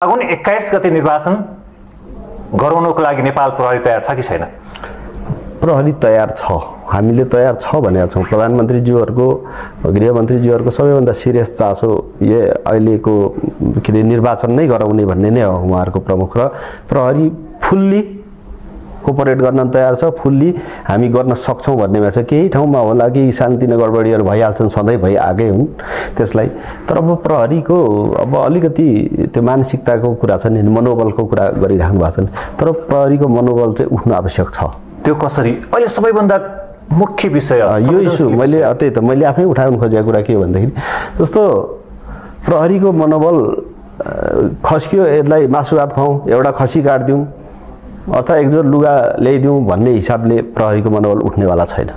फागुन 21 गते निर्वाचन गराउनको लागि नेपाल प्रहरी तयार छ कि छैन? प्रहरी तयार छ, हामीले तयार छ भनेका छौँ। प्रधानमन्त्रीज्यूहरूको गृहमन्त्रीज्यूहरूको सबैभन्दा सिरियस चासो यो अहिलेको के निर्वाचन नै गराउने भन्ने नै हो उहाँहरूको प्रमुख। र प्रहरी फुल्ली कोअपरेट गर्न तयार छ, फुल्ली हामी गर्न सक्छौँ भन्नेमा छ। केही ठाउँमा होला कि शान्ति गडबडीहरू भइहाल्छन्, सधैँ भइआएकै हुन् त्यसलाई। तर अब प्रहरीको अब अलिकति त्यो मानसिकताको कुरा छ नि, मनोबलको कुरा गरिराख्नु भएको छ नि। तर प्रहरीको मनोबल चाहिँ उठ्नु आवश्यक छ। त्यो कसरी? अहिले सबैभन्दा मुख्य विषय यो इस्यु मैले त्यही त मैले आफै उठाउन खोजेको कुरा के हो भन्दाखेरि जस्तो प्रहरीको मनोबल खस्कियो, यसलाई मासु भात खुवाउँ, एउटा खसी काटिदिउँ अथवा एकजोर लुगा ल्याइदिउँ भन्ने हिसाबले प्रहरीको मनोबल उठ्नेवाला छैन।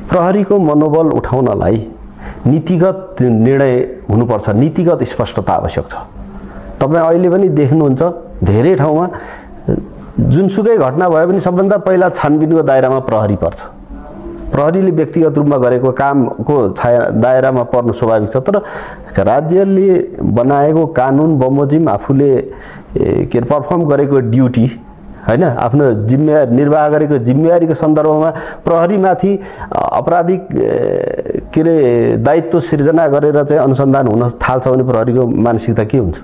प्रहरीको मनोबल उठाउनलाई नीतिगत निर्णय हुनुपर्छ, नीतिगत स्पष्टता आवश्यक छ। तपाईँ अहिले पनि देख्नुहुन्छ धेरै ठाउँमा जुनसुकै घटना भए पनि सबभन्दा पहिला छानबिनको दायरामा प्रहरी पर्छ। प्रहरीले व्यक्तिगत रूपमा गरेको कामको दायरामा पर्नु स्वाभाविक छ। तर राज्यले बनाएको कानुन बमोजिम आफूले के पर्फर्म गरेको ड्युटी हैन, आफ्नो जिम्मेवारी निर्वाह गरेको जिम्मेवारीको सन्दर्भमा प्रहरीमाथि आपराधिक के रे दायित्व सिर्जना गरेर चाहिँ अनुसन्धान हुन थाल्छ भने प्रहरीको मानसिकता के हुन्छ?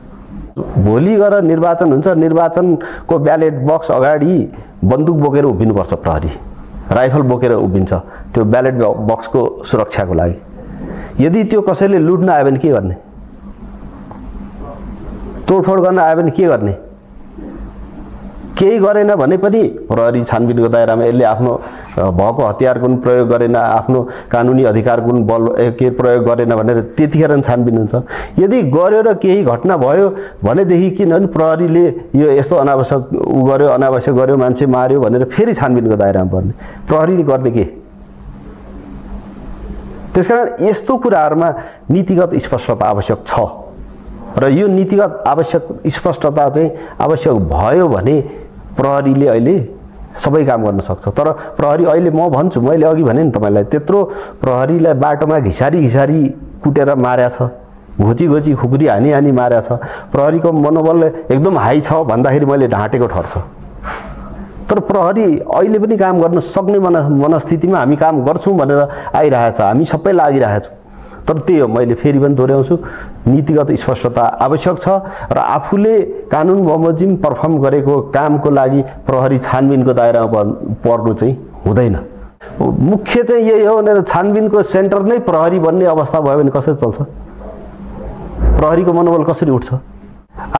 भोलि गएर निर्वाचन हुन्छ, निर्वाचनको ब्यालेट बक्स अगाडि बन्दुक बोकेर उभिनुपर्छ प्रहरी, राइफल बोकेर उभिन्छ त्यो ब्यालेट बक्सको सुरक्षाको लागि। यदि त्यो कसैले लुट्न आयो भने के गर्ने? तोडफोड गर्न आयो भने के गर्ने? केही गरेन भने पनि प्रहरी छानबिनको दायरामा यसले आफ्नो भएको हतियारको पनि प्रयोग गरेन, आफ्नो कानुनी अधिकारको पनि बल के प्रयोग गरेन भनेर त्यतिखेर छानबिन हुन्छ। यदि गर्यो र केही घटना भयो भनेदेखि किनभने प्रहरीले यो यस्तो अनावश्यक गर्यो, अनावश्यक गर्यो, मान्छे मार्यो भनेर फेरि छानबिनको दायरामा पर्ने। प्रहरीले गर्ने के? त्यसकारण यस्तो कुराहरूमा नीतिगत स्पष्टता आवश्यक छ। र यो नीतिगत आवश्यक स्पष्टता चाहिँ आवश्यक भयो भने प्रहरीले अहिले सबै काम गर्न सक्छ। तर प्रहरी अहिले म भन्छु, मैले अघि भने नि तपाईँलाई, त्यत्रो प्रहरीलाई बाटोमा घिसारी कुटेर मार्या छ, घोची खुकुरी हानी मार्या छ। प्रहरीको मनोबल एकदम हाई छ भन्दाखेरि मैले ढाँटेको ठर्छ। तर प्रहरी अहिले पनि काम गर्न सक्ने मनस्थितिमा हामी काम गर्छौँ भनेर आइरहेछ, हामी सबै लागिरहेछौँ। तर त्यही हो, मैले फेरि पनि दोहोऱ्याउँछु, नीतिगत स्पष्टता आवश्यक छ। र आफूले कानुन बमोजिम पर्फर्म गरेको कामको लागि प्रहरी छानबिनको दायरामा पर्नु चाहिँ हुँदैन। मुख्य चाहिँ यही हो भनेर छानबिनको सेन्टर नै प्रहरी बन्ने अवस्था भयो भने कसरी चल्छ? प्रहरीको मनोबल कसरी उठ्छ?